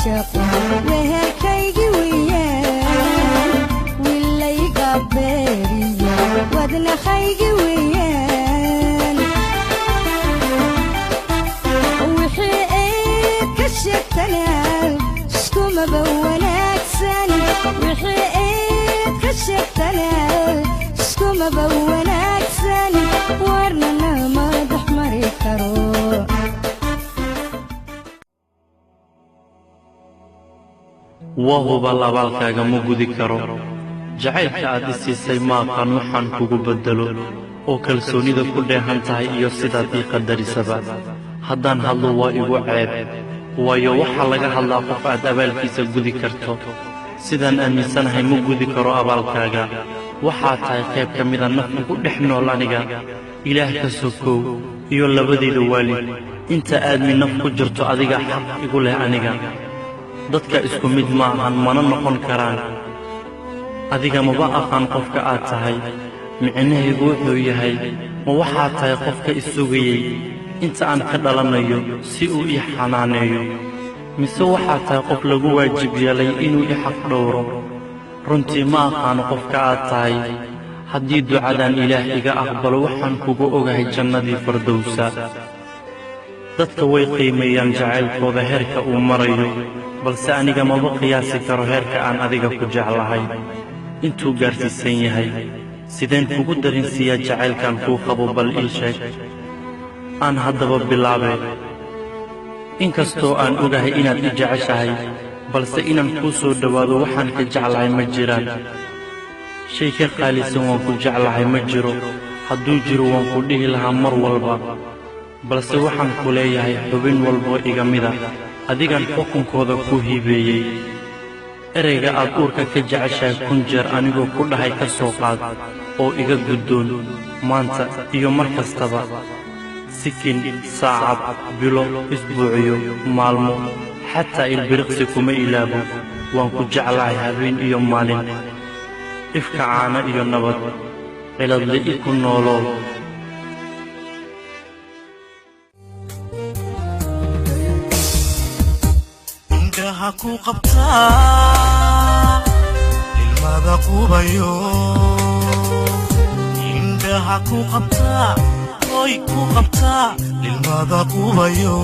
Caashaqo wehelkaygi weeyaan, wilayga beeriyo wadnahaygi weeyaan. Wixii ayd ka sheegtana iskumaba wanaagsan, wixii ayd ka sheegtana iskumaba wanaagsan, warnana madax mari karo. Waa hubal abaalkaaga ma gudi karo. Jacaylka aad i siisay ma aqaan waxaan kugu beddelo, oo kalsoonnida ku dheehan tahay iyo sidaad ii qadarisaba. Haddaan hadlo waa igu ceeb, waayo waxaa laga hadlaa qof aad abaalkiisa gudi karto. Sidaan aaminsanahay ma gudi karo abaalkaaga. Waxaad tahay qayb ka mida naf igu dhex nool aniga. Ilaah ka sokow iyo labadayda waalid, inta aadmi naf ku jirto adiga xaq igu leh aniga. Dadka isku mid ma ahan, mana noqon karaan. Adiga maba aqaan qofka aad tahay. Micnahaygu wuxuu yahay, ma waxaad tahay qofka i sugayey inta aan ka dhalanayo si uu ii xanaaneeyo, mise waxaad tahay qof lagu waajib yeelay inuu i xaq dhowro? Runtii ma aqaano qofka aad tahay. Haddii ducadan Ilaah iga aqbalo, waxaan kugu ogahay jannadii Fardowsa. Dadka way qiimeeyaan jacaylkooda heerka uu marayo, balse aniga maba qiyaasi karo heerka aan adiga ku jeclahay intuu gaarsiisan yahay. Sideen kugu darinsiiyaa jacaylkan kuu qabo? Bal ii sheeg. Aan haddaba bilaabe. Inkastoo aan ogahay inaad i jeceshahay, balse inaan kuu soo dhowaado waxaan ka jeclahay ma jiraan. Shay ka qaalisan waan ku jeclahay ma jiro. Hadduu jiro waan ku dhihi lahaa mar walba, balse waxaan ku leeyahay xubin walboo iga mida adigan xukunkooda ku hiibeeyey. Ereyga aad uurka ka jeceshahay 1000 jeer anigoo ku dhahay ka soo qaad oo iga guddoon maanta iyo mar kastaba, sikin, saacad, bilo, isbuuciyo, maalmo, xataa ilbiriqsi kuma ilaabo. Waan ku jeclahay habeen iyo maalin. Ifka caano iyo nabad, ciladli'i ku noolow. Indhaha ku qabtaa ilmada qubayo, indhaha ku qabtaa, hoy ku qabtaa ilmada qubayo,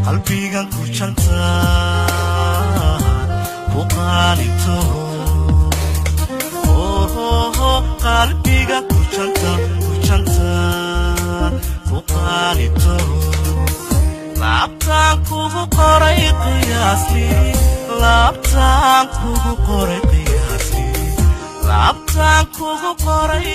qalbigan ku jantaa ku qaalito, qalbiga ku janta, ku janta ku qaalito. Laabtaan kugu qoray qiyaastii, laabtaan kugu qoray qiyaastii, laabtaan kugu qoray.